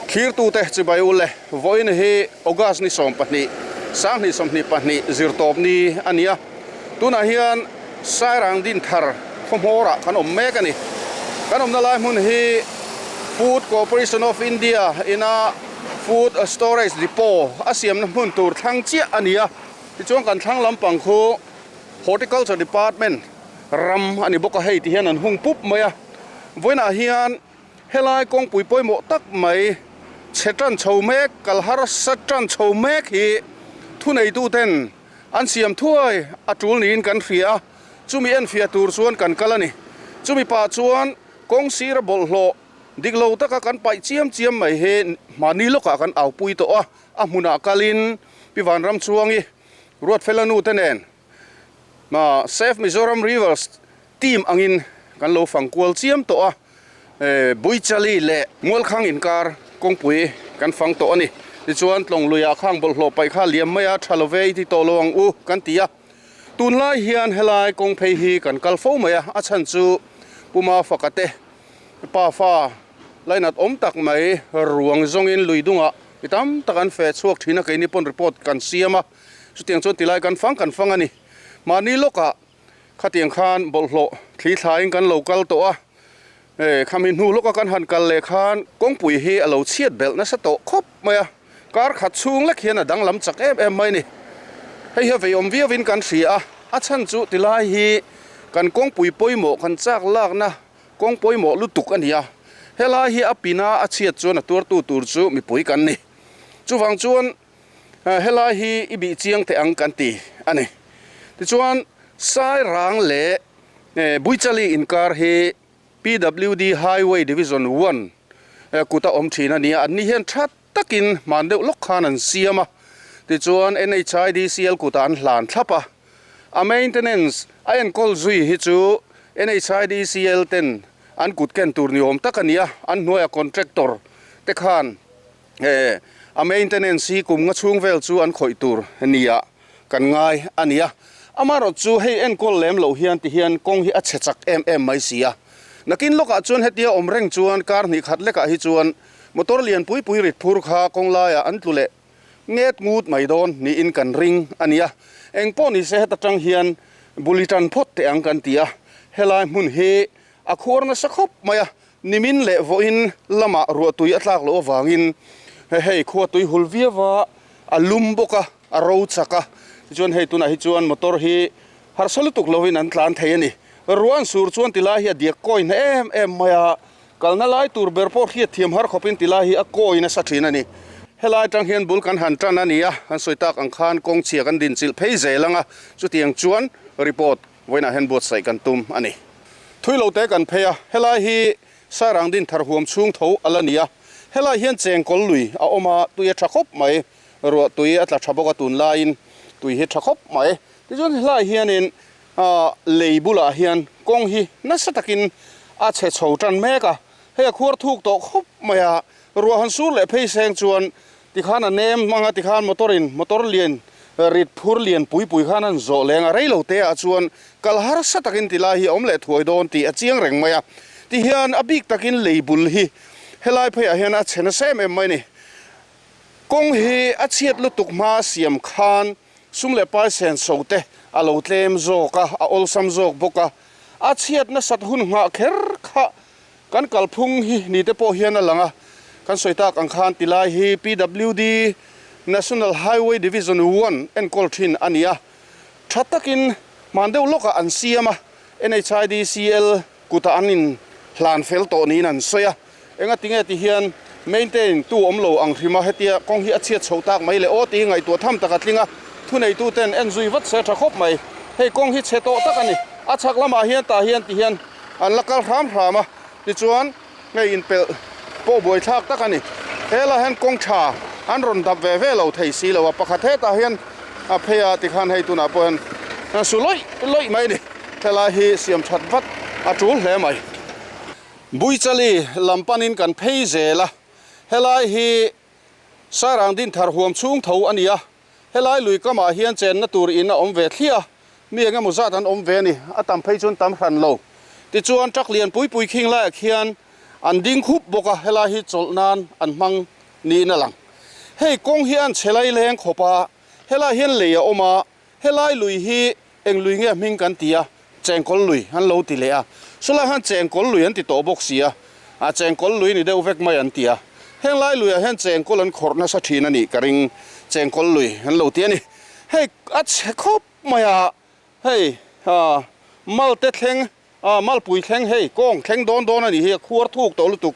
Thlirtute chibai u le, vawiin hi August ni 12, 2022 zirtawp ni a ni a. Tunah hian Sairang Dinthar khawhmawrah kan awm mek a ni. Kan awmna lai hmun hi Food Corporation of India ina Food Storage Depot a siamna hmun tur thlang chiah a ni a. Tichuan kan thlang lampang khu Horticulture Department ram a ni bawk a, hei ti hian an hung pup mai a. Vawiinah hian helai kawngpui pawimawh tak mai chhe tan chho mek, kal harsa tan chho mek hi thuneituten an siam thuai a tul niin kan hria a, chumi enfiah tur chuan kan kal a ni. Chumi pah chuan kawng sira bawlhhlawh dik lo taka kan paih chiam chiam mai hi mahni lawkah kan aupui tawh a, a hmunah kalin Pi Vanramchuangi Ruatfela nu te nen Save Mizoram Rivers team angin kan lo fang kual chiam tawh a, Buichali leh Mualkhang inkar kawngpui kan fang tawh a ni. Tichuan tlawng luiah khang bawlhhlawh paih kha liam mai a, tha lo ve i ti tawh lo ang u kan ti a. Tunlai hian helai kawng phei hi kan kal fo mai a, a chhan chu Puma faka te pa fa lainat awm tak mai ruang zawngin lui dungah mi tam tak an feh chhuak thin a, keini pawn report kan siam a, chutiang chuan tilai kan fang kan fang a ni. Mahni lawkah khatiang khan bawlhhlawh thli thlaiin kan lo kal tawh a, khami hnu lawka kan han kal leh khan kawngpui hi a lo chhiat belh nasa tawh khawp mai a, kar khat chhung lek hian a danglam chak em em mai a ni. Hei hi a veiawm viauin kan hria a, a chhan chu tilai hi kan kawngpui pawimawh kan chak lakna kawng pawimawh lutuk a ni a, helai hi a pina a chhiat chuan a tuartu tur chu mipui kan ni. Chuvang chuan Helai hi i bih chiang teh ang kan ti a ni. Tichuan Sairang leh Buichali inkar hi PWD Highway Division One kut a awm thin a ni a, anni hian tha takin hman deuh lawk khan an siam a, tichuan NHIDCL kutah an hlan thlap a. A maintenance a enkawl zui hi chu NHIDCL ten an kut ken tur ni awm tak a ni a, an hnuaia contractor te khan He a maintenance hi kum nga chhung vel chu an khawih tur nia kan ngai a ni a, amaherawh chu hei enkawl lem loh hian ti hian kawng hi a chhe chak em em mai si a. Nakin lawkah chuan hetia awm reng chuan kar hnih khat lekah hi chuan motor lian pui pui rit phur kha kawng laiah an tlu leh nget ngut mai dawn niin kan ring a ni a. Engpawh ni se heta tang hian buli tan phawt teh ang kan ti a, helai hmun hi a khuar nasa khawp mai a, Nimin leh vawiin lamah ruahtui a tlak loh avangin hei khua tui hul viau a, a lum bawk a, a ro chak a, tichuan hei tunah hi chuan motor hi harsa lutuk lovin an tlan thei a ni. Ruah an sur chuan tilai hi a diak kawi hna em em mai a, kalna lai tur ber pawh hriat thiam har khawpin tilai hi a kawi nasa thin a ni. Helai atang hian bul kan han tan a ni a, an sawi tak ang khan kawng chhia kan dinchilh phei zel ang a, chutiang chuan report Vawiinah hian buatsaih kan tum a ni. Thui lo te kan phei a, helai hi Sairang din thar huam chhung tho a la ni a. Helai hian chengkawl lui a awm a, tui a tha khawp mai, ruah tui a tla tha bawk a tunlaiin tui hi tha khawp mai. Tichuan helai hianin lei bulah hian kawng hi nasa takin a chhe chho tan mek a, hei a khuar thuk tawh khawp mai a, ruah han sur leh phei seng chuan Tikhan a nem hmang a, tikhan motor in motor lian rit phur lian pui pui khan an zawh leng a, rei lo te ah chuan kal harsa takin ti lai hi a awm leh thuai dawn tih a chiang reng mai a. Tihian a bik takin lei bul hi helai phei ah hian a chhe nasa em em mai a ni. Kawng hi a chhiat lutuk hma siam khan sum leh pai sen so te a lo tlem zawk a, a awlsam zawk bawk a, a chhiat nasat hun nghah kher kha Kan kalphung hi ni te pawh hian a lang a, kan sawi tak ang khan tilai hi PWD National Highway Division One enkawl thin a ni a, tha takin hman deuh lawkah an siam a, NHIDCL kutah an in hlan fel tawh niin an sawi a, enga tinge ti hian maintain tu awm lo ang hrim a, hetia kawng hi a chhiat chho tak mai le aw tih hi ngaihtuah tham tak a tling a, thuneitu ten en zui vat se tha khawp mai, hei kawng hi chhe tawh tak a ni, a chhak lamah hian tah hian ti hian. An la kal hram hram a, tichuan hei inpelh pawh buaithlak tak a ni. Helaiah hian kawng tha an rawn dap ve ve lo thei si lo a, pakhat hetah hian a phei a tikhan hei tunah pawh hian an su lawih lawih mai a ni. Helai hi siam that vat a tul hle mai. Buichali lam panin kan phei zel a, helai hi Sairang Dinthar huam chhung tho a ni a, Helai lui kamah hian chenna tur in a awm ve thliah a, mi eng emaw zat an awm ve a ni, a tam phei chuan tam hran lo. Tichuan truck lian pui pui khing laiah khian an ding khup bawk a, helai hi chawlh nan an hmang niin a lang. Hei kawng hi an chhe lai leng khawp a, helai hian lei a awm a, helai lui hi eng lui nge hming kan ti a, Chengkawl lui an lo ti leh a, sawlai khan Chengkawl lui an ti tawh bawk si a, a Chengkawl lui ni deuh vek mai an ti a, heng lai luiah hian Chengkawl an khawrh nasa thin a nih ka ring, Chengkawl lui an lo ti a ni. Hei a chhe khawp mai a, hei malte thleng malpui thleng hei kawng thleng dawn dawn a nih hi a khuar thuk tawh lutuk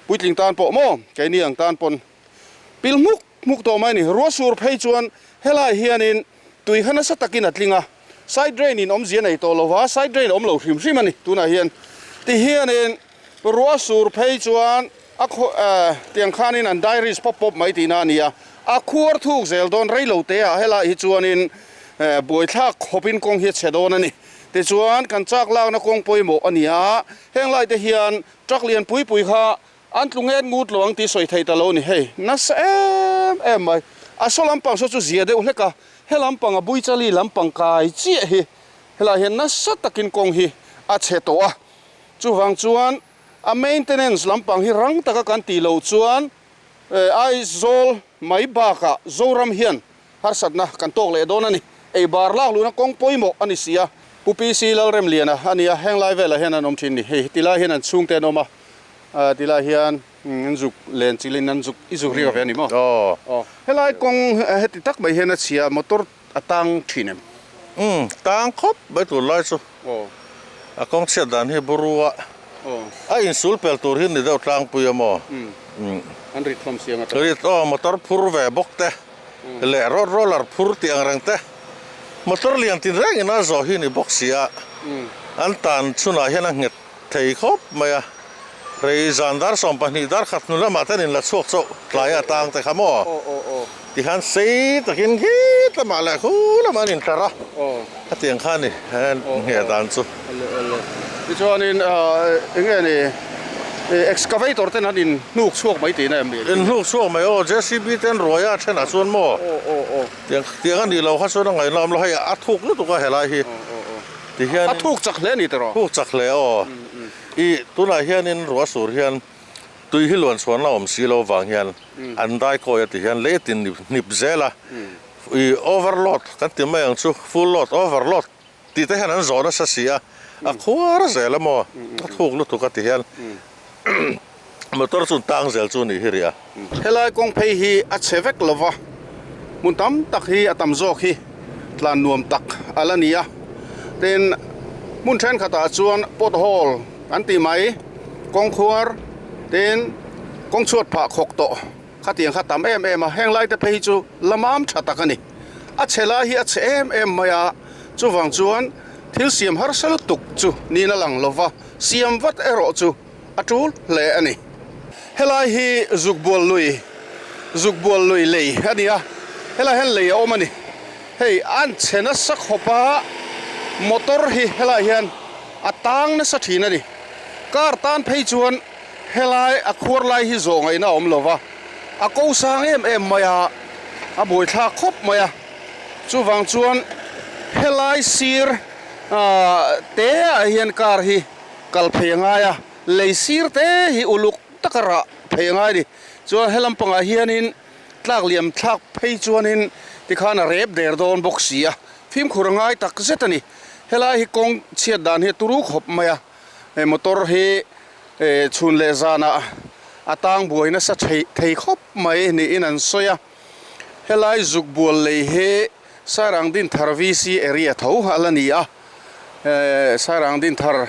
puitling tan pawh maw keini ang tan pawn pil hmuk hmuk tawh mai a ni. Ruahsur phei chuan helai hianin tui kha nasa takin a tling a. Side drain in awmzia nei tawh lo va, side drain a awm lo hrim hrim a ni tunah hian. Ti hianin ruah sur phei chuan a khaw eh tiang khanin an dairis pawp pawp mai tihna a ni a, a khuar thuk zel dawn rei lo te ah helai hi chuanin eh buaithlak khawpin kawng hi a chhe dawn a ni. Tichuan kan chak lakna kawng pawimawh a ni a, heng lai te hian truck lian pui pui kha an tlu nget ngut lo ang tih sawi thei ta lo a ni. Hei nasa em em mai, a saw lampang saw chu zia deuh hlek a. He lampang a Buichali lampang kai chiah hi helaiah hian nasa takin kawng hi a chhe tawh a, chuvang chuan a maintenance lampang hi rang taka kan tih loh chuan Aizawl mai bakah Zoram hian harsatna kan tawk leh dawn a ni. Ei bar lak luhna kawng pawimawh a ni si a, Pu PC Lalremliana a ni a, heng lai velah hian an awm thin ni. Hei tilai hian an chhungte an awm a, tilai hian An zuk len chilin an zuk i zuk riau ve a ni maw? Aw. Helai kawng heti tak mai hian a chhia motor a tang thin em? Umm, tang khawp mai tur lai chu. Aw. A kawng chhiat dan hi burua Aw. a insul pel tur hi ni deuh tlangpui a maw? Umm. An rit hlawm siang atang. Rit aw, motor phur ve bawk te leh road roller phur tih ang reng te motor lian tin reng ina zawh hi ni bawk si a, an tan chhunah hian a nghet Thei khawp mai a, rei zan dar 12 dar khat hnu lamah ten in la chhuak chauh tlai a tang te kha maw? Tihian sei takin khit lamah leh khu lamah an intlar a, hetiang kha a ni ngheh dan chu. Tichuanin eng nge ni excavator ten an in hnuk chhuak mai tihna em ni? In hnuk chhuak mai aw, JCB ten ruai a thenah chuan maw? Tiang a nih lo kha chuan a ngaihnawm lo, hei a thuk lutuk a helai hi. Tihian a thuk chak hle a ni tiraw? Thuk chak hle aw. I tunah hianin ruah sur hian tui hi luan chhuan la awm si lo vang hian an dai kawi a ti hian lei tin hnip zel a. I overload kan ti mai ang chu full load overload tih te hian an zawh nasa si a, a khuar zel a maw? A thuk lutuk a ti hian motor chu tang zel chu nih hi rih a. Helai kawng phei hi a chhe vek lo va, hmun tam tak hi a tam zawk hi tlan nuam tak a la ni a. Tin, hmun thenkhatah chuan pot hole an tih mai, kawng khuar, tin kawng chhuat phah khawk tawh khatiang kha tam em em a, heng lai te phei hi chu la mam tha tak a ni. A chhe lai hi a chhe em em mai a, chuvang chuan thil siam harsa lutuk chu niin a lang lo va, siam vat erawh chu a tul hle a ni. Helai hi Zukbual lui, Zukbual lui lei a ni a, helai hian lei a awm a ni. Hei an chhe nasa khawp a, motor hi helai hian a tang nasa thin a ni. Car tan phei chuan helai a khuar lai hi zawh ngaihna a awm lo va, a ko sang em em mai a, a buaithlak khawp mai a. Chuvang chuan helai sir te ah hian car hi Kal phei a ngai a, lei sir te hi uluk taka rah phei a ngai a ni. Chuan he lampangah hianin tlak liam thlak phei chuanin tikhan a rep der dawn bawk si a, fimkhur a ngai tak zet a ni. Helai hi kawng chhiat dan hi a turu khawp mai a, he motor hi chhun leh zanah a tang buai nasa thei khawp mai niin an sawi a. Helai zukbual lei hi Sairang Dinthar VC area tho a la ni a. Sairang Dinthar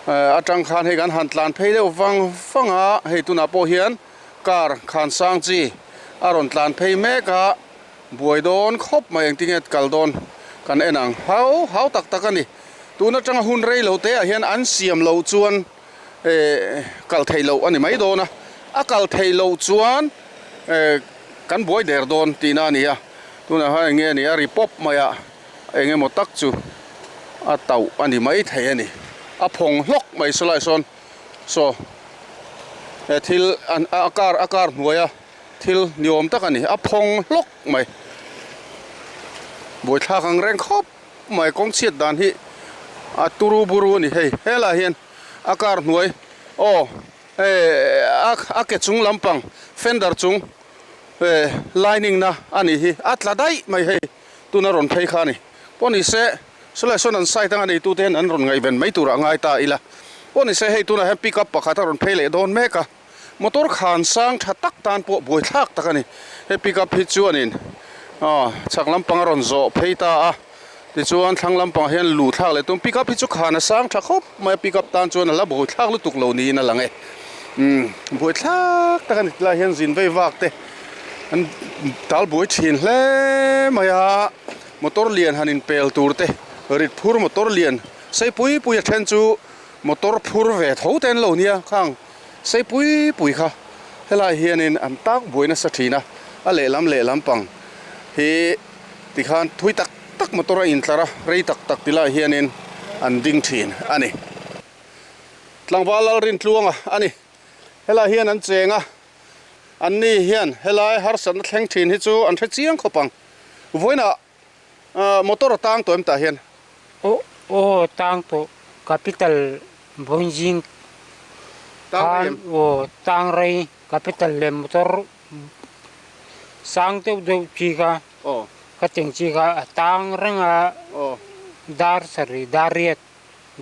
atang khan hei kan han tlan phei deuh vang vang a, hei tunah pawh hian car khan sang chi a rawn tlan phei mek a, buai dawn khawp mai engtinge kal dawn kan en ang hau hau tak tak a ni. Tun atanga hun rei lo te ah hian an siam loh chuan kal theih loh a ni mai dawn a, a kal theih loh chuan kan buai der dawn tihna a ni a, tunah hian enge ni a ri pawp mai a. Eng emaw tak chu a tauh a ni mai thei a ni. A phawng hlawk mai saw lai sawn saw he thil an a car a car hnuaia thil ni awm tak a ni. A phawng hlawk mai. Buaithlak ang reng khawp mai kawng chhiat dan hi a turu buru a ni hei. Helaiah hian a car hnuai aw hei a. a ke chung lampang fender chung eh lining na a nih hi a tla daih mai hei tuna rawn phei kha a ni. Pawh ni se sawlai sawn an side anga neitu te hian an rawn ngaihven mai turah ngai ta ila. Pawh ni se hei tunah hian pickup pakhat a rawn phei leh dawn mek a. Motor khan sang tha tak tan pawh buaithlak tak a ni. Hei pickup hi chuanin aw chhak lampang a rawn zawh phei ta a, tichuan thlang lampangah hian luh thlak leh tum. Pickup hi chu khan a sang tha khawp mai a, pickup tan chuan a la buaithlak lutuk lo niin a lang e. Umm buaithlak tak a ni tilai hian zin vei vak te an tal buai thin hle mai a, motor lian han inpel tur te rit phur motor lian sei pui pui a then chu motor phur ve tho te an lo nia khang. Sei pui pui kha helai hianin an tak buai nasa thin a, a lehlam lehlam pang hi tikhan thui tak tak motor a intlar a, rei tak tak tilai hianin an ding thin a ni. Tlangval Lalrintluanga a ni. Helai hian an cheng a, anni hian helai harsatna thleng thin hi chu an hre chiang khawp ang. Vawiinah Motor a tang tawh em tah hian? Aw aw tang tawh capital Vawnzing khan aw tang rei capital leh motor sang deuh deuh chi kha ka teng chi kha a tang reng a dar sarih dar riat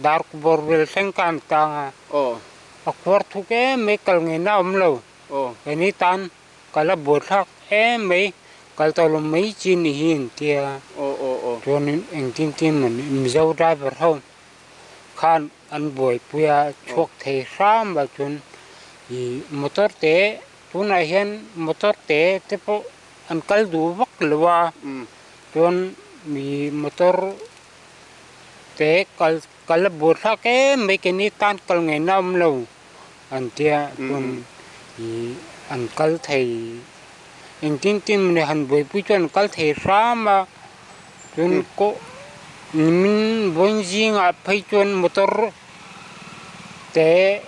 dar bawr vel thleng khan a tang a a khuar thuk em mai kal ngei na awm lo keini tan Ka la buaithlak em mai, kal tawh lo mai chi ni hi an tia. Chuanin engtin tin maw ni Mizo driver ho khan an buaipui a, chhuak thei hram ah chuan ih motor te tunah hian motor te te pawh an kal duh vak lo a, chuan ih motor te kal ka la buaithlak em mai keini tan kal ngaihna awm lo. An tia chuan ih an kal thei engtin tin mawni han buaipui chuan an kal thei hram a chuan kawh nimin vawiin zingah phei chuan motor te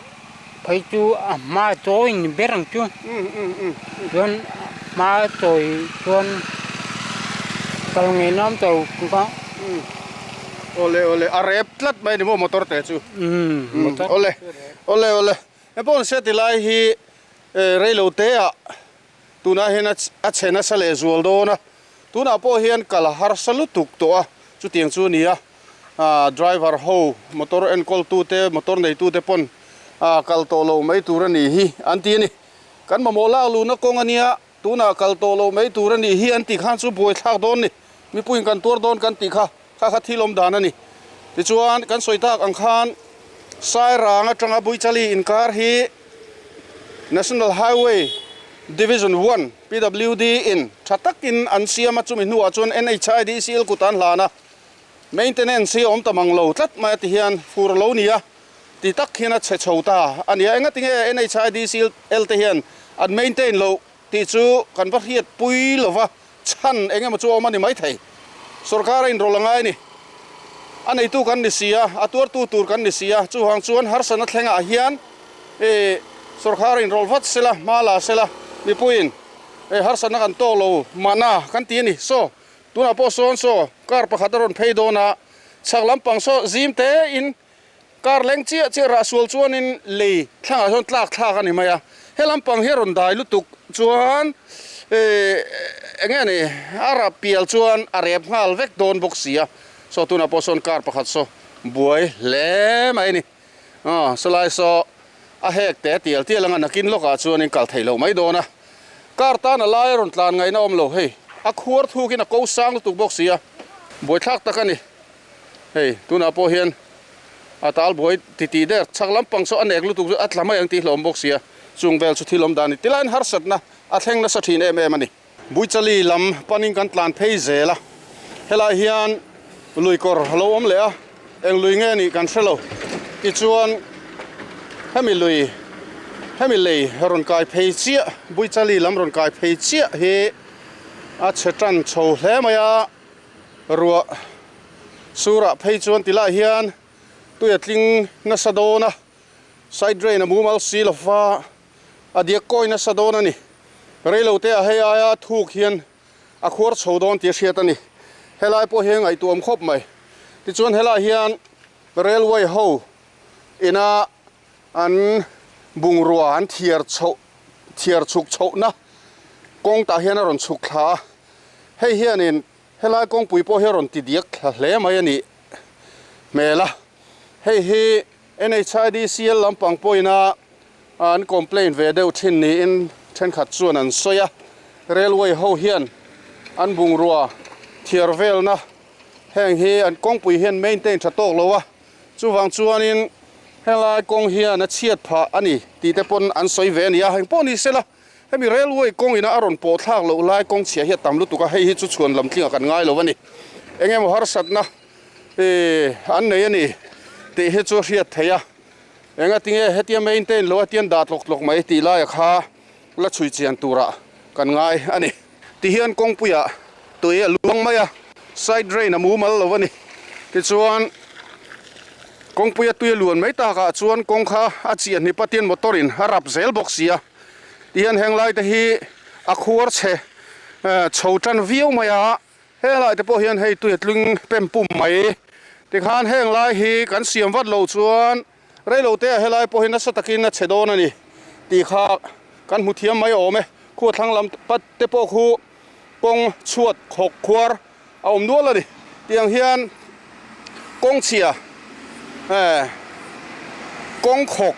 phei chu a hma chawi ni ber ang chu chuan hma chawi chuan kal ngei nam tawh lo a. Awle awle a rep tlat mai ni maw motor te chu. Awle awle awle he pawh se ti lai hi reilo te ah tunah hian a chhe nasa leh zual dawn a tunah pawh hian kal a harsa lutuk tawh a chutiang chu a ni a driver ho motor enkawl tu te motor nei tu te pawn kal tawh lo mai tur a ni hi an ti a ni kan mamawh lak luhna kawng a nia tunah kal tawh lo mai tur a nih hi an tih khan chu buaithlak dawn ni mipuiin kan tuar dawn kan tih kha Kha kha thil awm dan a ni. Tichuan, kan sawi tak ang khan Sairang atanga Buichali inkar hi National Highway Division One, PWD, in tha takin an siam a, chumi hnuah chuan NHIDCL kut an hlan a, maintenance hi a awm ta mang lo tlat mai a ti hian fur a lo ni a, ti tak hian a chhe chho ta a ni a. Engatinge NHIDCL te hian an maintain loh tih chu kan va hriat pui lo va, chhan eng emaw chu a awm a ni maithei. Sorkar a inrawlh a ngai a ni. A neitu kan ni si a, a tuartu tur kan ni si a, chuvang chuan harsatna thlengah hian ih sorkar a inrawlh vat sela, hma la sela, mipuiin ih harsatna kan tawk lo mahna kan ti a ni. Saw, tunah pawh sawn saw car pakhat a rawn phei dawn a, chhak lampang saw zim tein Kar leng chiah chiah rah sual chuanin lei thlangah sawn tlak thlak a ni mai a, he lampang hi a rawn dai lutuk chuan ih eng nge ni a rah pial chuan a rep nghal vek dawn bawk si a, saw tunah pawh sawn kar pakhat saw buai hle mai a ni, aw sawlai saw a hek te tial tial anga nakin lawkah chuanin kal theih loh mai dawn a, kar tan a lai a rawn tlan ngaihna awm lo hei a khuar thukin a ko sang lutuk bawk si a, buaithlak tak a ni. Hei tunah pawh hian a tal buai titih der chhak lampang saw a nek lutuk chu a tla mai ang tih hlawm bawk sia chung vel chu thil awm dan a ni. Tilaiin harsatna a thleng nasa thin em em a ni. Buichali lam panin kan tlan phei zel a, helai hian lui kawr a lo awm leh a, eng lui nge nih kan hre lo. Tichuan hemi lui hemi lei rawn kai phei chiah Buichali lam rawn kai phei chiah hi a chhe tan chho hle mai a. Ruah surah phei chuan ti lai hian tui a tling nasa dawn a, side drain a mumal si lova a diak kawi nasa dawn a ni. Reilote ah hei aia thuk hian a khuar chho dawn tih a hriat a ni. Helai pawh hi a ngaihtuahawm khawp mai. Tichuan helai hian railway ho ina an. Bungrua an thiar chhoh thiar chhuk chhohna kawng tah hian a rawn chhuk thla a, hei hianin helai kawngpui pawh hi a rawn ti diak thla hle mai a nih hmel a, hei hi NHIDCL lampang pawhin a an complain ve deuh thin niin thenkhat chuan an sawi a, railway ho hian an bungrua thiar velna heng hi an kawngpui hian maintain tha tawk lo a. Chuvang chuanin helai kawng hian a chhiat phah a ni tih te pawn an sawi ve a ni a, engpawh ni sela hemi railway kawng ina a rawn pawh thlak loh lai kawng chhia hi a tam lutuk a, hei hi chu chhuan lam tlingah kan ngai lo a ni. Eng emaw harsatna an nei a ni tih hi chu a hriat theih a, engatinge hetia maintain lo a tian dah tlawk tlawk mai tih laia kha la chhui chian turah kan ngai a ni. Tihian kawngpuiah tui a luang mai a, side drain a mumal lo a ni. Tichuan kawngpuia tui a luan mai takah chuan kawng kha a chiah hni patin motor in a rap zel bawk si a. Tihian heng lai te hi a khuar chhe chho tan viau mai a, heng lai te pawh hian hei tui a tling pem pum mai. Tikhan heng lai hi kan siam vat lo chuan Reilote ah helai pawh hi nasa takin a chhe dawn a ni tih kha kan hmu thiam mai awm e. Khua thlang lam pat te pawh khu kawng chhuat khawk khuar a awm nual a ni. Tiang hian kawng chhia eh kawng khawk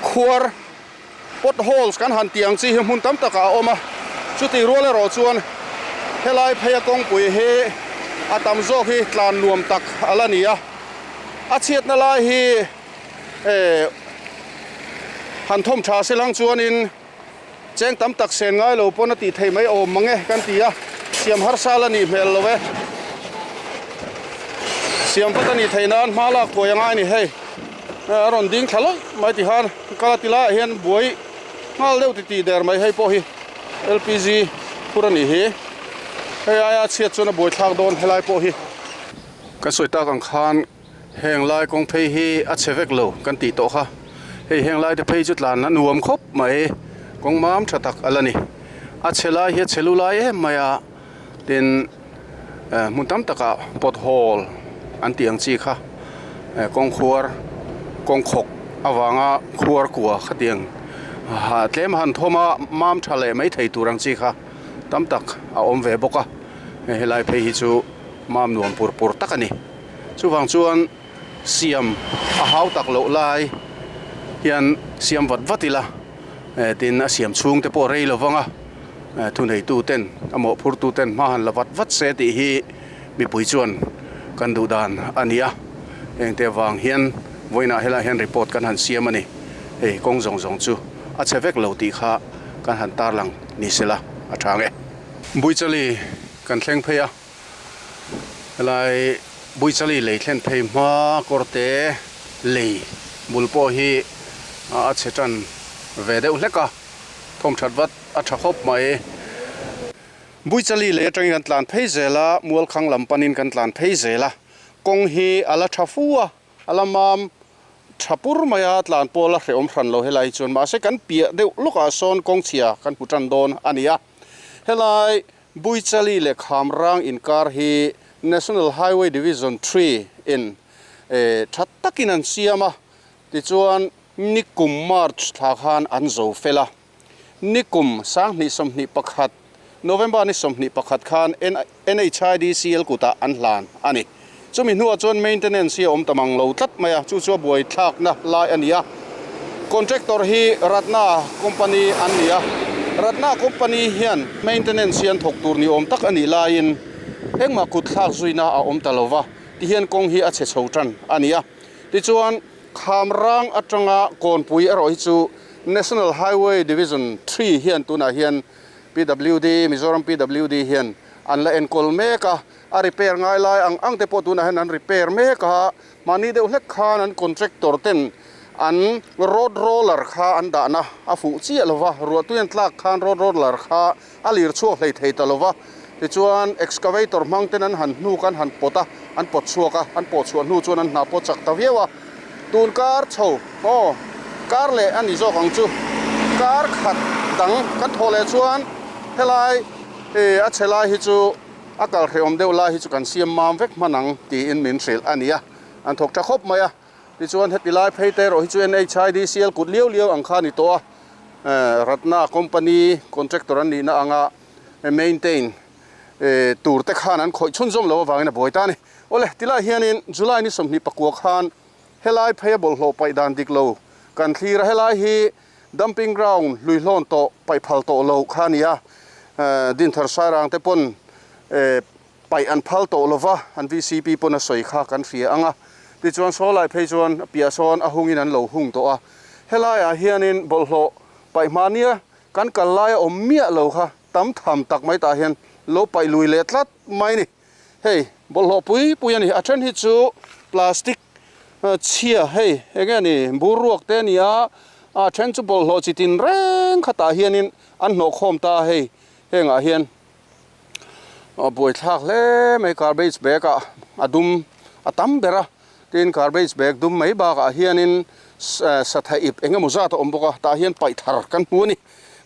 khuar pot holes kan han tih ang chi hi hmun tam takah a awm a. Chutih rual erawh chuan helai pheia kawngpui hi a tam zawk hi tlan nuam tak a la ni a. A chhiatna lai hi eh han thawm tha se lang chuanin cheng tam tak sen ngai lo pawn a tih theih mai awm mang e kan ti a, siam harsa la nih hmel lo e. Siam vat a nih theih nan hma lak thuai a ngai a ni hei a rawn ding thla lawih mai ti khan kal a ti laiah hian buai nghal deuh ti tih der mai hei pawh hi LPG phur a nih hi hei aia chhiat chuan a buai thlak dawn helai pawh hi. Kan sawi tak ang khan heng lai kawng phei hi a chhe vek lo kan tih tawh kha. Hei heng lai te phei chu tlan a nuam khawp mai, kawng mam tha tak a la ni. A chhe lai hi a chhe lu lai em mai a, tin hmun tam takah pothole an tih ang chi kha kawng khuar kawng khawk avanga khuar kua khatiang tlem a han thawm a mam tha leh mai thei tur ang chi kha tam tak a awm ve bawk a, helai phei hi chu. Mam nuam pur pur tak a ni. Chuvang chuan siam a hau tak loh lai hian siam vat vat ila tin a siam chhung te pawh rei lo vang a, thuneitu ten a mawhphurtu ten hma han la vat vat se tih hi mipui chuan kan duh dan a ni a. Hengte avang hian vawiinah helaiah hian report kan han siam a ni. Hei kawng zawng zawng chu a chhe vek lo tih kha kan han tarlang ni sela a tha ang e. Buichali Kan thleng phei a, helai Buichali lei thlen phei hma kawrte lei bul pawh hi a chhe tan ve deuh hlek a, thawm that vat a tha khawp mai. Buichali lei atangin kan tlan phei zel a, Mualkhang lam panin kan tlan phei zel a, kawng hi a la tha fu a, a la mam tha pur mai a, tlan pawh la hrehawm hran lo helai hi chuan mahse kan piah deuh lawkah sawn kawng chhia kan hmu tan dawn a ni a, helai Buichali leh Khamrang inkar hi National Highway Division Three in tha takin an siam a, tichuan nikum March thla khan an zo fel a. Nikum 2021 November ni 21 khan NHIDCL kutah an hlan a ni. Chumi hnuah chuan maintenance hi a awm ta mang lo tlat mai a, chu chu a buai thlakna lai a ni a. Contractor hi Ratna Company an ni a, Ratna Company hian maintenance hi an thawk tur ni awm tak a nih laiin engmah kut thlak zuina a awm ta lo va, tihian kawng hi a chhe chho tan a ni a. Tichuan, Khamrang atanga Kawnpui erawh hi chu National Highway Division Three hian tunah hian PWD, Mizoram PWD hian an la enkawl mek a, A repair ngai lai ang ang te pawh tunah hian an repair mek a, mahni deuh hlek khan an contractor ten an road roller kha an dahna a fuh chiah lo va, ruahtui an tlak khan road roller kha a lir chhuak hlei thei ta lo va, tichuan excavator hmang ten an han hnuk an han pawt a, an pawt chhuak a, an pawh chhuah hnu chuan an hna pawh chak ta viau a, tun kar chho aw kar leh a ni zawk ang chu, kar khat dang kan thawh leh chuan helai a chhe lai hi chu. A kal hrehawm deuh lai hi chu kan siam mam vek hman ang tiin min hrilh a ni a, an thawk tha khawp mai a. Tichuan heti lai phei te erawh hi chu NHIDCL kut liau liau ang kha a ni tawh a, Ratna company contractor an nihna anga maintain tur te khan an khawih chhunzawm loh avangin a buai ta a ni. Awle, tilai hianin July ni 24 khan helai phei a bawlhhlawh paih dan dik lo kan thlir a, helai hi dumping ground hluihlawn tawh paih phal tawh lo kha a ni a, Dinthar Sairang te pawn Paih an phal tawh lova, an vcp pawn a sawi kha kan hria ang a. Tichuan Sawlai phei chuan a piah sawn a hungin an lo hung tawh a. Helaiah hianin bawlhhlawh paih hma nia kan kal laia awm miah lo kha tam tham tak mai tah hian lo paih lui leh tlat mai ni. Hei bawlhhlawh pui pui a ni. A then hi chu plastic chhia hei enge ni bur ruak te a ni a, a then chu bawlhhlawh chi tin reng khatah hianin an hnawhkhawm ta a hei hengah hian. A buaithlak hle mai garbage bag ah a dum a tam ber a tin garbage bag dum mai bakah hianin satha ip eng emaw zat a awm bawk a tah hian paih thar kan hmu a ni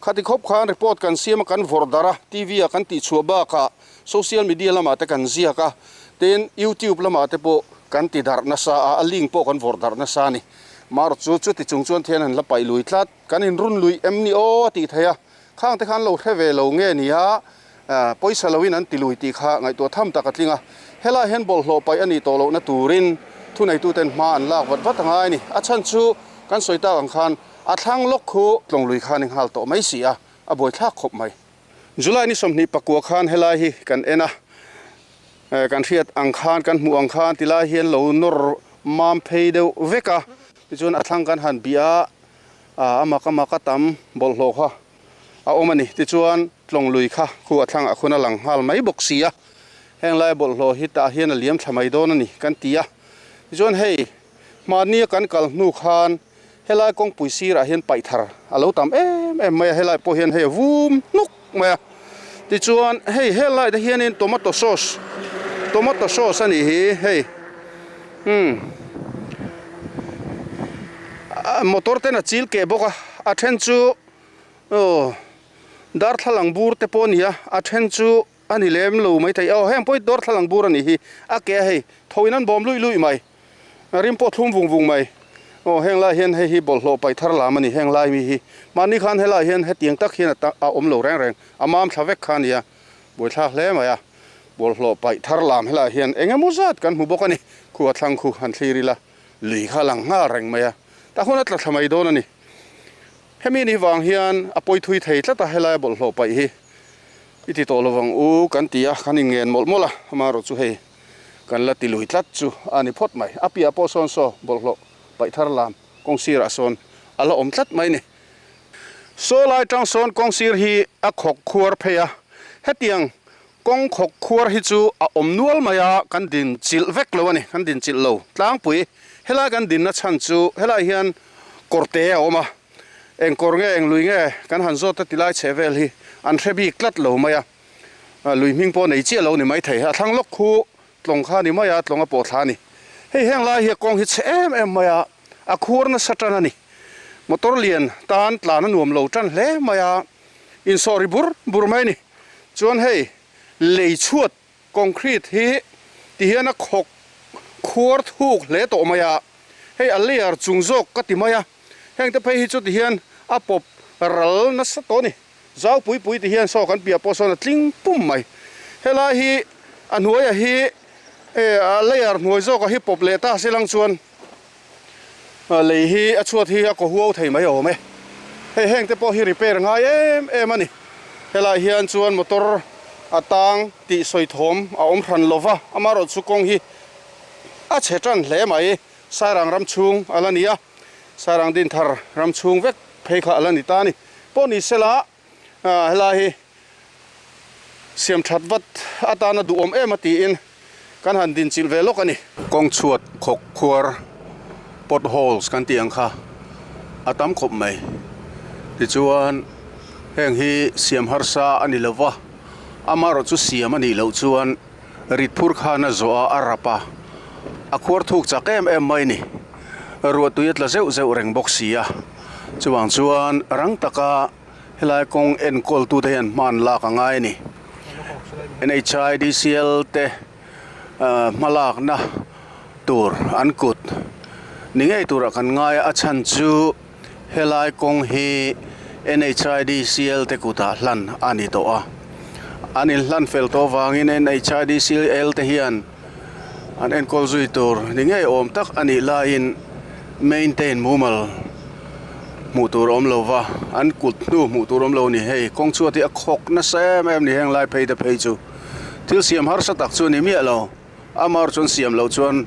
khati khawp khan report kan siam a kan vawrh darh a T V ah kan tih chhuah bakah social media lamah te kan ziak a tin youtube lamah te pawh kan ti darh nasa a a link pawh kan vawrh darh nasa a ni marawh chu chuti chung chuan thian an la paih lui tlat kan inrun lui em ni aw a tih theih a. Khang te khan lo hre ve lo nge nia, pawisa loin an ti lui tih kha ngaihtuah tham tak a tling a. Helai hian bawlhhlawh paih a nih tawh lohna turin thuneituten hma an lak vat vat a ngai a ni. A chhan chu kan sawi tak ang khan a thlang lawk khu tlawng lui kha a ni nghal tawh mai si a, a buaithlak khawp mai. July ni 24 khan helai hi kan en a, kan hriat ang khan kan hmuh ang khan tilai hian lo nawr mam phei deuh vek a, tichuan a thlang kan han bih a, A a mak a mak a tam bawlhhlawh kha a awm a ni. Tichuan tlawng lui kha khu a thlangah khun a lang nghal mai bawk si a, heng lai bawlhhlawh hi tah hian a liam thla mai dawn a ni kan ti a. Tichuan hei hmanni a kan kal hnu khan helai kawngpui sirah hian paih thar a lo tam em em mai a, helai pawh hian hei a vum hnuk mai a. Tichuan hei helai te hianin tomato sauce tomato sauce a nih hi hei umm motor ten a chil keh bawk a a then chu aw darthlalang bur te pawh a ni a a then chu a ni lem lo maithei aw heng pawh hi darthlalang bur a nih hi a ke a hei tho in an bawm luih luih mai. A rim pawh thlum vung vung mai. Aw heng lai hian hei hi bawlhhlawh paih thar lam a ni heng lai mi hi. Mahni khan helai hian hetiang tak hian a a awm lo reng reng. A mam thla vek kha a nia. Buaithlak hle mai a. Bawlhhlawh paih thar lam helai hian eng emaw zat kan hmu bawk a ni. Khu a thlang khu han thlir ila lui kha a lang nghal reng mai a. Tah hun a tla thla mai dawn a ni. Hemi ni vang hian a pawi thui thei tlat a helai bawlhhlawh paih hi i ti tawh lovang u kan ti a, kan inngen mawlh mawlh a, amaherawhchu chu hei kan la ti lui tlat chu a ni phawt mai. A piah pawh sawn saw bawlhhlawh paih thar lam kawng sirah sawn a la awm tlat mai ni. Saw lai tang sawn kawng sir hi a khawk khuar phei a, hetiang kawng khawk khuar hi chu a awm nual mai a, kan din chilh vek lo a ni, kan din chilh lo tlangpui. Helai kan dinna chhan chu helai hian kawrte a awm a, eng kawr nge eng lui nge kan han zawt a tilai chheh vel hi an hre bik tlat lo mai a. Lui hming pawh nei chiah lo ni maithei. A thlang lawk khu tlawng kha a ni mai a, tlawng a pawh thla a ni. Hei heng lai hi a kawng hi chhe em em mai a, a khuar nasa tan a ni. Motor lian tan tlan a nuam lo tan hle mai a, insawh ri bur bur mai a ni. Chuan hei lei chhuat concrete hi ti hian a khawk khuar thuk hle tawh mai a, hei a layer chung zawk ka ti mai a, heng te phei hi chu ti hian a pawp ral nasa tawh a ni. Zau pui pui ti hian saw kan piah pawh sawn a tling pum mai. Helai hi a hnuaia hi a layer hnuai zawka hi pawp leh ta se lang chuan lei hi a chhuat hi a kaw huau thei mai awm e. Hei heng te pawh hi repair ngai em em a ni. Helai hian chuan motor a tang tih sawi thawm a awm hran lo va, amaherawhchu kawng hi a chhe tan hle mai. Sairang ram chhung a la ni a, Sairang Dinthar ram chhung vek phei kha a la ni ta a ni. Pawh ni sela helai hi siam that vat atana duhawm em a tiin kan han dinchilh ve lawk a ni. Kawng chhuat khawk khuar pot holes kan tih ang kha a tam khawp mai. Tichuan heng hi siam harsa a ni lo va, amaherawh chu siam a nih loh chuan rit phur khan a zawh a, a rap a, a khuar thuk chak em em mai a ni. Ruahtui a tla zeuh zeuh reng bawk si a, chuvang chuan rang taka helai kawng enkawl tute hian hman lak a ngai a ni. NHIDCL te hmalakna tur an kut. Ni ngei turah kan ngai a, a chhan chu helai kawng hi NHIDCL te kutah hlan a ni tawh a. An inhlan fel tawh vangin NHIDCL te hian an enkawl zui tur ni ngei awm tak a nih laiin maintain mumal hmuh tur awm lo va, an kut hnu hmuh tur awm lo a ni. Hei kawng chhuat hi a khawk nasa em em ni heng lai phei te phei chu thil siam harsa tak chu a ni miah lo. Amar chuan siam loh chuan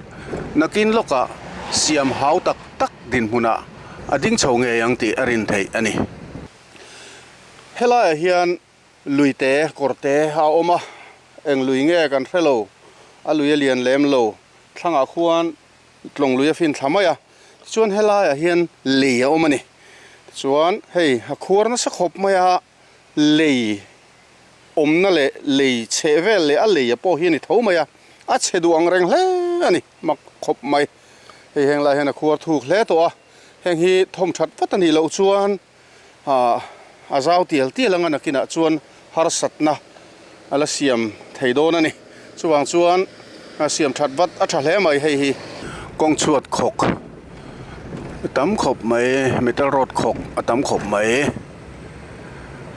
nakin lawkah siam hau tak tak dinhmunah a ding chho ngei ang tih a rin theih a ni. Helaiah hian lui te kawr te a awm a, eng lui nge kan hre lo, a lui a lian lem lo, thlangah khuan tlawng lui a fin thla mai a, tichuan helaiah hian lei a awm a ni. Tichuan hei a khuar nasa khawp mai a, lei awmna leh lei chheh vel leh a lei a pawh hi a ni tho mai a, a chhe duh ang reng hle a ni mak khawp mai. Hei heng lai hian a khuar thuk hle tawh a, heng hi thawm that vat a nih loh chuan ah a zau tial tial anga nakinah chuan harsatna a la siam thei dawn a ni. Chuvang chuan a siam that vat a tha hle mai hei hi. Kawng chhuat khawk a tam khawp mai, metal rod khawk a tam khawp mai.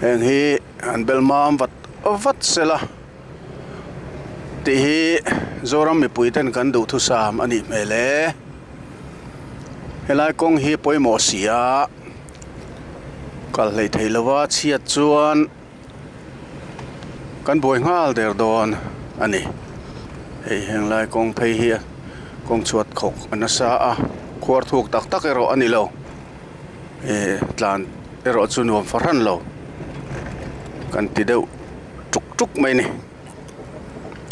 Heng hi an bel mam vat vat sela tih hi Zoram mipui ten kan duhthusam a nih hmel e. Helai kawng hi pawimawh si a, kal hleih theih lova chhiat chuan kan buai nghal der dawn a ni. Hei heng lai kawng phei hi kawng chhuat khawk a nasa a, khuar thuk tak tak erawh a ni lo. Ih tlan erawh chu nuam fahran lo kan ti deuh tuk tuk mai a ni.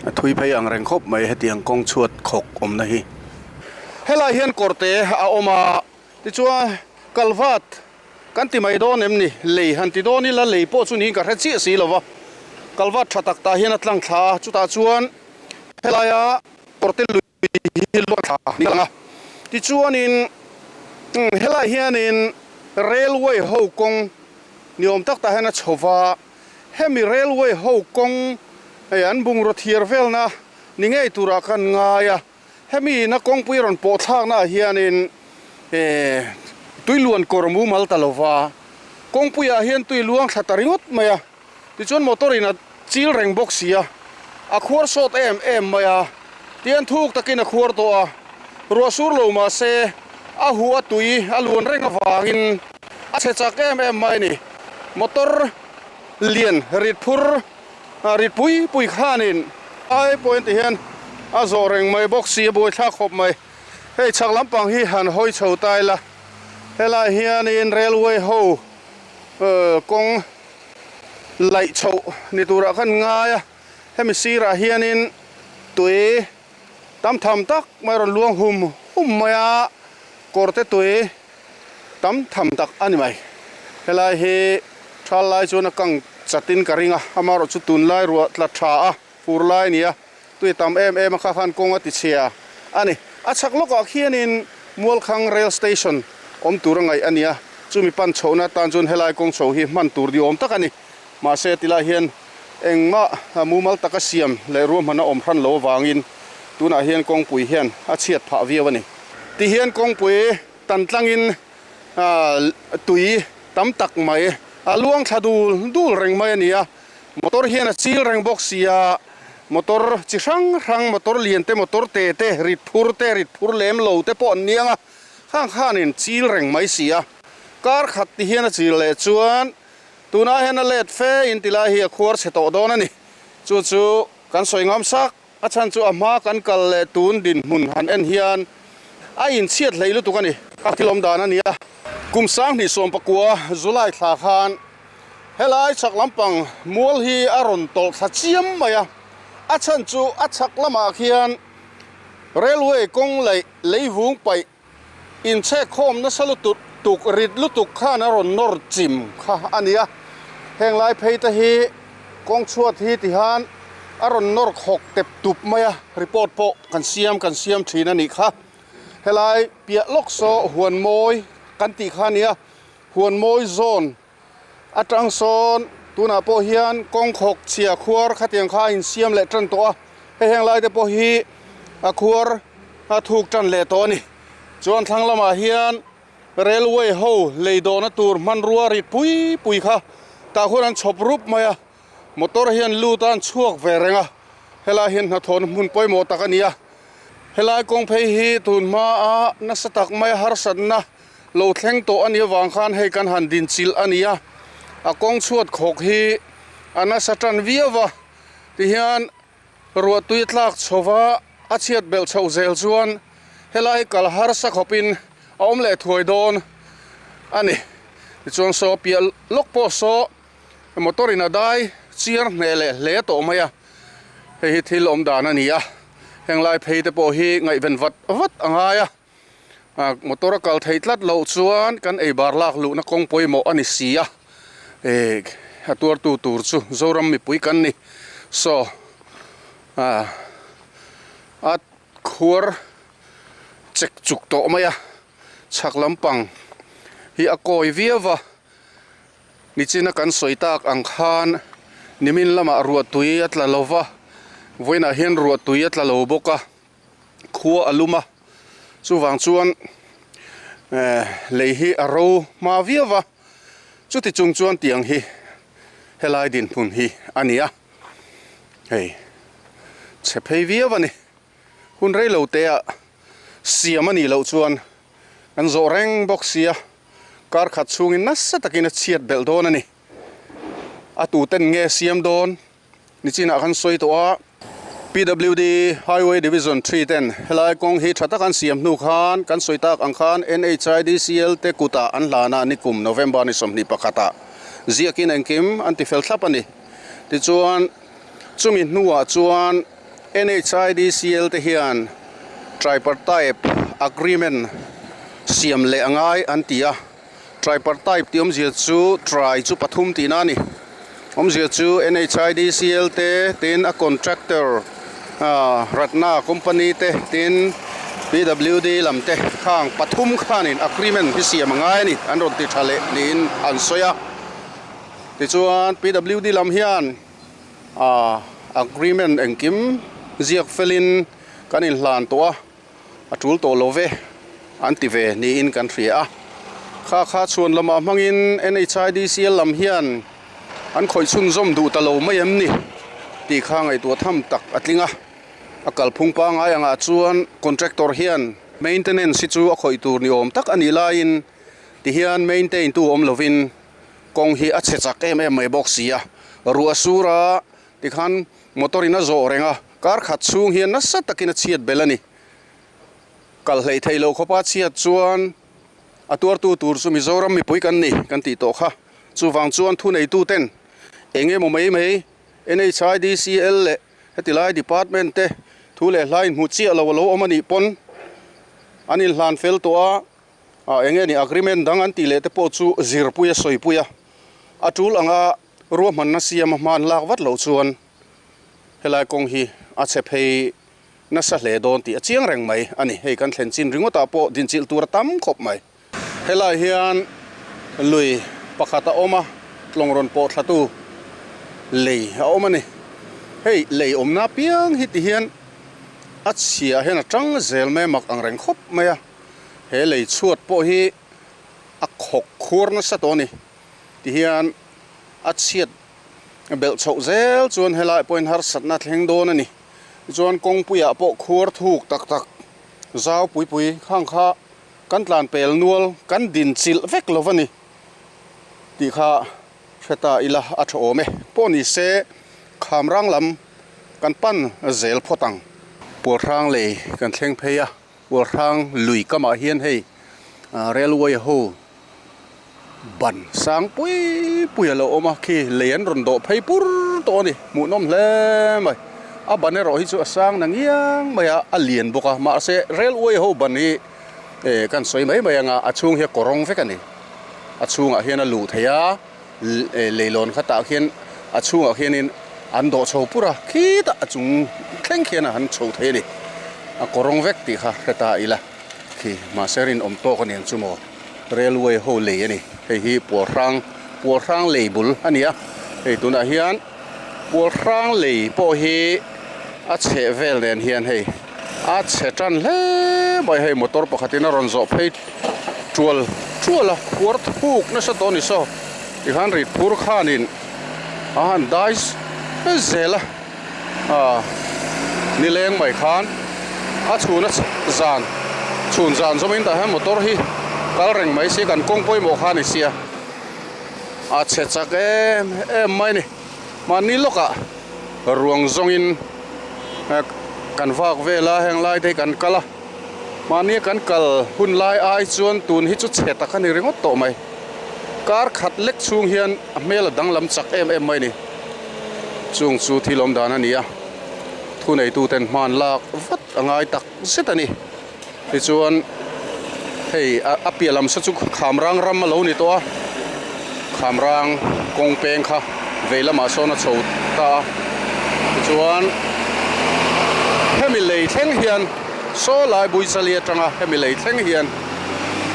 A thui phei ang reng khawp mai hetiang kawng chhuat khawk awmna hi. Helai hian kawrte a awm a, tichuan kalvat kan ti mai dawn em ni? Lei han ti dawn ila lei pawh chu niin ka hre chiah si lo va, kalvat tha tak tah hian a tlang thla a, chutah chuan helaia kawrte lui hi luang thla a ni ang a, tichuanin helai hianin railway ho kawng ni awm tak tah hian a chho va, hemi railway ho kawng hei an bungraw thiar velna ni ngei turah khan ngai a. Hemi ina kawngpui rawn pawh thlakna ah hianin tui luan kawr mumal ta lova, kawngpui ah hian tui luang thla ta ringawt mai a, tichuan motor in a chil reng bawk si a, a khuar sawt em em mai a, tian thuk takin a khuar tawh a, ruah sur lo mah se a huh a tui a luan reng avangin a chhe chak em em mai a ni. Motor lian rit phur. A rit pui pui khanin ai pawhin ti hian a zawh reng mai bawk si a buaithlak khawp mai. Hei chhak lampang hi han hawi chho ta ila helai hianin railway ho kawng laih chhoh ni turah khan ngai a, hemi sirah hianin tui tam tham tak mai rawn luang hum hum mai a, kawr te tui tam tham tak a ni mai. Helai hi thal lai chuan a kang chatin ka ring a, amaherawh chu tunlai ruah tla tha a, fur lai a ni a, tui tam em em a kha khan kawng a ti chhia a ni. A chhak lawkah khianin Mualkhang Rail Station awm tur a ngaih a ni a, chumi pan chhohna atan chuan helai kawng chho hi hman tur ni awm tak a ni. Mahse tilai hian engmah mumal taka siam leh ruahman a awm hran lo avangin tunah hian kawngpui hian a chhiat phah viau a ni. Tihian kawngpui tan tlangin tui tam tak mai a luang thla dul dul reng mai a ni a, motor hian a chil reng bawk si a, motor chi hrang hrang motor lian te motor te te rit phur te rit phur lem lo te pawh an niang a, khang khanin chil reng mai si a, kar khat tihian a chil leh chuan Tunah hian a let fe in tilai hi a khuar chhe tawh dawn a ni. Chu chu kan sawi ngam sak. A chhan chu a hma kan kal leh tun dinhmun han en hian a inchhiat hlei lutuk a ni. A thil awm dan a ni a. Kum 2019 July thla khan helai chhak lampang mual hi a rawn tawlh thla chiam mai a. A chhan chu a chhak lamah khian railway kawng laih leivung paih Inchhek khawm nasa lutuk tuk rit lutuk khan a rawn nawr chim kha a ni a, heng lai phei te hi kawng chhuat hi ti khan a rawn nawr khawk tep tup mai a, report pawh kan siam kan siam thin a nih kha. Helai piah lawk saw huan mawi kan tih kha a ni a, huan mawi zawn atang sawn tunah pawh hian kawng khawk chhia khuar khatiang kha a insiam leh tan tawh a, hei heng lai te pawh hi a khuar a thuk tan leh tawh a ni. Chuan thlang lamah hian railway ho lei dawhna tur hmanrua rit pui pui kha tah khuan an chhawp rup mai a, motor hian lut a an chhuak ve reng a, helai hian hnathawhna hmun pawimawh tak a ni a. Helai kawng phei hi tun hmaa nasa tak maia harsatna lo thleng tawh a nih avang khan hei kan han dinchilh a ni a, a kawng chhuat khawk hi a nasa tan viau va, tihian ruahtui a tlak chho va, a chhiat belh chhoh zel chuan helai kal harsa khawpin a awm leh thuai dawn a ni. Tichuan saw piah lawk pawh saw motor in a dai chiar hneh leh hle tawh mai a, hei hi thil awm dan a ni a, heng lai phei te pawh hi ngaihven vat vat a ngai a. Motor a kal theih tlat loh chuan kan ei bar lak luhna kawng pawimawh a ni si a, eh a tuartu tur chu Zoram mipui kan ni. Saw ah a khuar chek chuk tawh mai a, chhak lampang hi a kawi viau va, nichina kan sawi tak ang khan nimin lamah ruahtui a tla lo va, vawiinah hian ruahtui a tla lo bawk a. khua a lum a chuvang chuan eh lei hi a ro hma viau va chuti chung chuan tiang hi helai dinhmun hi a ni a hei chhe phei viau a ni hun rei lo te ah siam a nih loh chuan kan zawh reng bawk sia kar khat chhungin nasa takin a chhiat belh dawn a ni a tuten nge siam dawn. Nichinah khan sawi tawh a, PWD Highway Division 3 ten helai kawng hi tha tak an siam hnu khan kan sawi tak ang khan NHIDCL te kutah an hlan a nikum November ni 21 ah ziakin engkim an ti fel thlap a ni. Tichuan chumi hnuah chuan NHIDCL te hian tripartite agreement siam leh a ngai an ti a. Tripartite tih awmzia chu tri chu pathum tihna a ni. Awmzia chu NHIDCL te tin a contractor ah Ratna company te tin PWD lam te khang pathum khanin agreement hi siam a ngai a ni an rawn ti tha leh niin an sawi a. Tichuan PWD lam hian ah agreement engkim ziak felin kan inhlan tawh a. a tul tawh lo ve an ti ve niin kan hria a. Kha kha chhuan lamah hmangin NHIDCL lam hian an khawih chhunzawm duh ta lo mai em ni tih kha ngaihtuah tham tak a tling a. A kalphung pangngai angah chuan contractor hian maintenance hi chu a khawih tur ni awm tak a nih laiin tihian maintain tu awm lovin kawng hi a chhe chak em em mai bawk si a. Ruah sur a tikhan motor in a zawh reng a. Kar khat chhung hian nasa takin a chhiat belh a ni. Kal hleih theih loh khawpa chhiat chuan a tuartu tur chu Mizoram mipui kan ni kan tih tawh kha. Chuvang chuan thuneituten eng emaw mai mai NHIDCL leh heti lai department te thu leh hla inhmuh chiah lo a lo awm a nih pawn an inhlan fel tawh a, ah eng nge ni agreement dang an tih leh te pawh chu zirpui a sawipui a, a tul anga ruahmanna siam a hman lak vat loh chuan Helai kawng hi a chhe phei nasa hle dawn tih a chiang reng mai a ni. Hei kan thlen chin ringawtah pawh dinchilh tur a tam khawp mai. Helai hian lui pakhat a awm a, tlawng rawn pawh thlatu lei a awm a ni. Hei lei awmna piang hi ti hian a chhia hian a tang zel mai a mak ang reng khawp mai a. He lei chhuat pawh hi a khawk khuar nasa tawh a ni. Ti hian a chhiat Belh chhoh zel chuan helai pawhin harsatna thleng dawn a ni. Tichuan kawngpuiah pawh khuar thuk tak tak zau pui pui khang kha kan tlan pel nual kan din chilh vek lo va ni tih kha hre ta ila a tha awm e. Pawh ni se khamrang lam kan pan zel phawt ang. Pualhrang lei kan thleng phei a, Pualhrang lui kamah hian hei railway ho Ban sang pui pui a lo awm a, khi lei an rawn dawh phei pur tawh a ni, hmuhnawm hle mai. A ban erawh hi chu a sang na ngiang mai a, a lian bawk a, mahse railway ho ban hi eh kan sawi mai mai ang a, a chhung hi a kawrawng vek a ni. A chhungah hian a luh theih a, eh leilawn khatah khian a chhungah khianin an dawh chho pur a, khitah a chung thleng khian a han chho thei a ni. A kawrawng vek tih kha hre ta ila khi mahse rinawm tawk a ni ang chu maw. Railway ho lei a ni. Hei hi Pualhrang Pualhrang lei bul a ni a. Hei tunah hian Pualhrang lei pawh hi a chheh vel nen hian hei a chhe tan hle mai hei motor pakhatin a rawn zawh phei tual tual a khuar thuk nasa tawh a ni saw tikhan rit phur khanin a han dai zel a ah nileng mai khan a chhun a zan chhun zan zawmin tah hian motor hi kal reng mai sia kan kawng pawimawh kha a ni sia a chhe chak em em mai a ni mahni lawkah ruang zawngin kan vak vel a heng lai te hi kan kal a mahni kan kal hun lai ai chuan tun hi chu chhe tak a ni ringawt tawh mai kar khat lek chhung hian a hmel a danglam chak em em mai a ni chung chu thil awm dan a ni a thuneitu ten hman lak vat a ngai tak zet a ni tichuan hei a piah lam saw chu khamrang ram a lo ni tawh a khamrang kawng peng kha vei lamah sawn a chho ta a tichuan hemi lei thleng hian saw lai Buichali atanga hemi lei thleng hian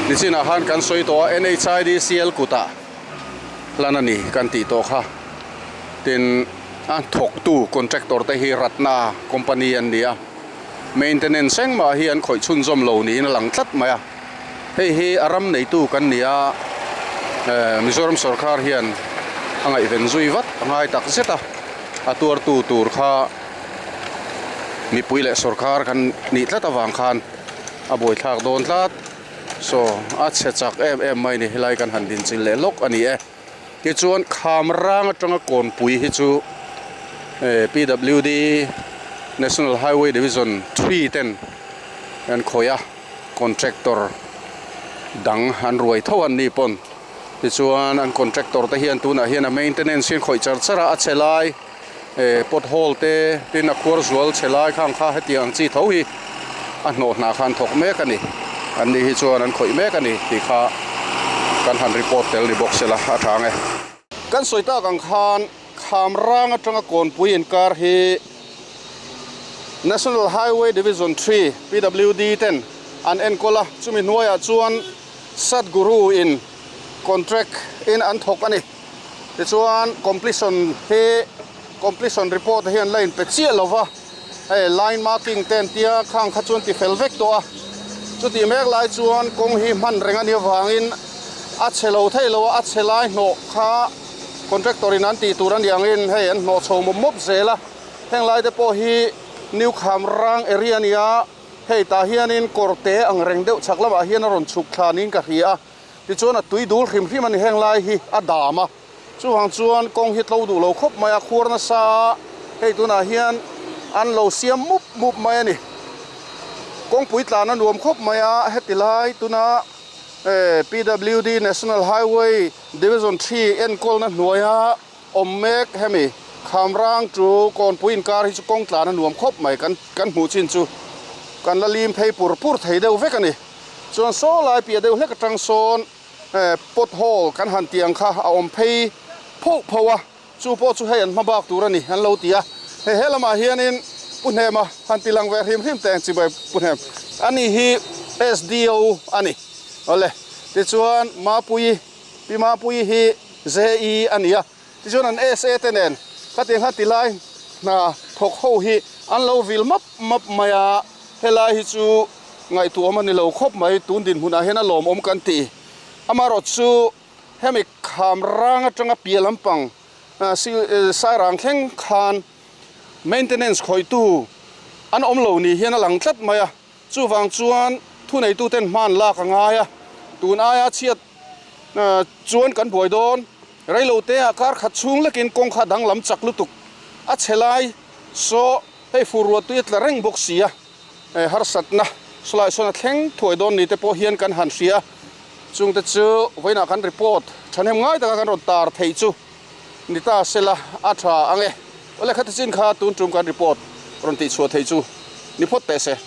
nichinah khan kan sawi tawh a N_H_I_D_C_L kutah hlan a ni kan tih tawh kha tin a thawktu contractor te hi Ratna company an ni a. Maintenance engmah hi an khawih chhunzawm lo niin a lang tlat mai a, hei hi a ram neitu kan ni a, Mizoram sawrkar hian a ngaihven zui vat a ngai tak zet a, a tuartu tur kha mipui leh sawrkar kan nih tlat avang khan a buaithlak dawn tlat, saw a chhe chak em em mai ni helai kan han dinchilh leh lawk a ni e. Tichuan kham rang atanga kawnpui hi chu PWD National Highway Division 3 ten an khawih a, contractor dang an ruai tho an ni pawn. Tichuan an contractor te hian tunah hian a maintenance hi an khawih char char a, a chhe lai pot hole te tin a khuar zual chhe lai khang kha hetiang ang chi tho hi a hnawh hna khan thawk mek a ni. An ni hi chuan an khawih mek a ni tih kha kan han report tel ni bawk sela a tha ang e. Kan sawi tak ang khan kham rang atanga kawnpui inkar hi National Highway Division 3 PWD ten an enkawl a, chumi hnuaiah chuan Sadhguru in contract in an thawk a ni. Tichuan completion hi completion report hi an la inpe chiah lo va, hei line marking te an tia khang kha chuan ti fel vek tawh a, chutih mek lai chuan kawng hi hman reng a nih avangin a chhe lo thei lo a, a chhe lai hnawh kha contractor in an tih tur a nih angin hei an hnawh chho mawp mawp zel a, heng lai te pawh hi New Khamrang area a ni a, hei tah hianin kawr te ang reng deuh chhak lamah hian a rawn chhuk thla niin ka hria a. Tichuan a tui dul hrim hrim a ni heng lai hi a dam a, chuvang chuan kawng hi tlo duh lo khawp mai a, khuar nasa a, hei tunah hian an lo siam mup mup mai a ni. Kawngpui tlan a nuam khawp mai a, heti lai tuna PWD National Highway Division 3 enkawlna hnuaia awm mek hemi Khamrang chu kawnpui inkar hi chu kawng tlan a nuam khawp mai kan kan hmuh chin chu kan la lim phei pur pur thei deuh vek a ni. Chuan saw lai piah deuh hlek atang sawn pot hole kan han tih ang kha a awm phei phoh phoh a, chu pawh chu hei an hma bak tur a ni an lo ti a. Hei he lamah hianin Pu Hnema han ti lang ve hrim hrim teng chibai Pu Hnem a ni hi SDO a ni. Awle tichuan Mapuii Pi Mapuii hi JE a ni a, tichuan an SA te nen khatiang kha ti lai hna thawk ho hi an lo vil map map mai a, helai hi chu Ngaihtuahawm a ni lo khawp mai, tun dinhmunah hian a lawmawm kan ti. Amaherawh chu hemi kham rang atanga piah lampang Sairang thleng khan maintenance khawihtu an awm lo ni hian a lang tlat mai a, chuvang chuan thuneituten hman lak a ngai a, tun aia chhiat chuan kan buai dawn. Reiloteah kar khat chhung lekin kawng kha danglam chak lutuk a chhe lai saw hei fur ruahtui a tla reng bawk si a. Harsatna sawlai sawn a thleng thuai dawn ni te pawh hian kan han hria. Chungte chu vawiinah kan report thahnem ngai taka kan rawn tar theih chu ni ta sela a tha ang e. Awle khati chin kha tun tum kan report rawn tihchhuah theih chu ni phawt teh se.